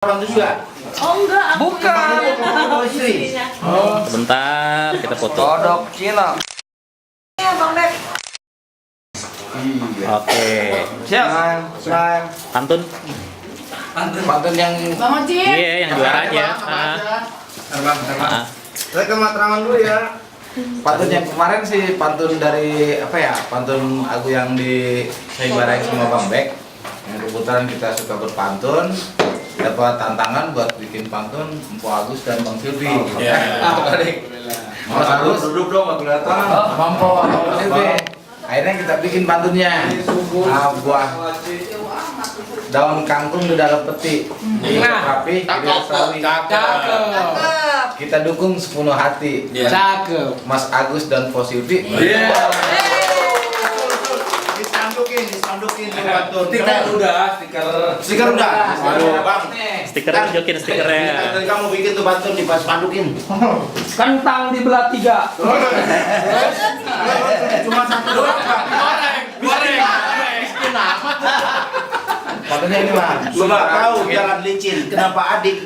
Orang itu juga. Oh enggak, aku Bukan. Oh, istri. Oh, Sebentar, kita foto. kodok Cina. Iya, Bang Beb. Iya. Oke. Siap. Sayang. Pantun. Pantun yang Bang Ojin. Iya, yang juara aja. terbang. Ah. Saya ke Matraman dulu ya. Pantun yang kemarin sih pantun dari apa ya? Pantun aku yang di saya bareng sama Bang Bek. Yang kebetulan kita suka berpantun. Dapat tantangan buat bikin pantun Empu Agus dan Bang Silvi. Mas Agus duduk dong, aku datang. Mampo, Bang Silvi. Akhirnya kita bikin pantunnya. Nah, buah daun kangkung di dalam peti. Rapi, kita dukung sepenuh hati. Cakep. Mas Agus dan Po Silvi. Disandukin tuh pantun. Stiker udah. Aduh, Bang. Stikernya tunjukin stikernya. Tadi kamu bikin tuh pantun di pas pandukin. Kentang dibelah 3. Cuma satu doang, Bang. Goreng. Pantunnya ini, Bang. Lu nggak tahu jalan licin. Kenapa adik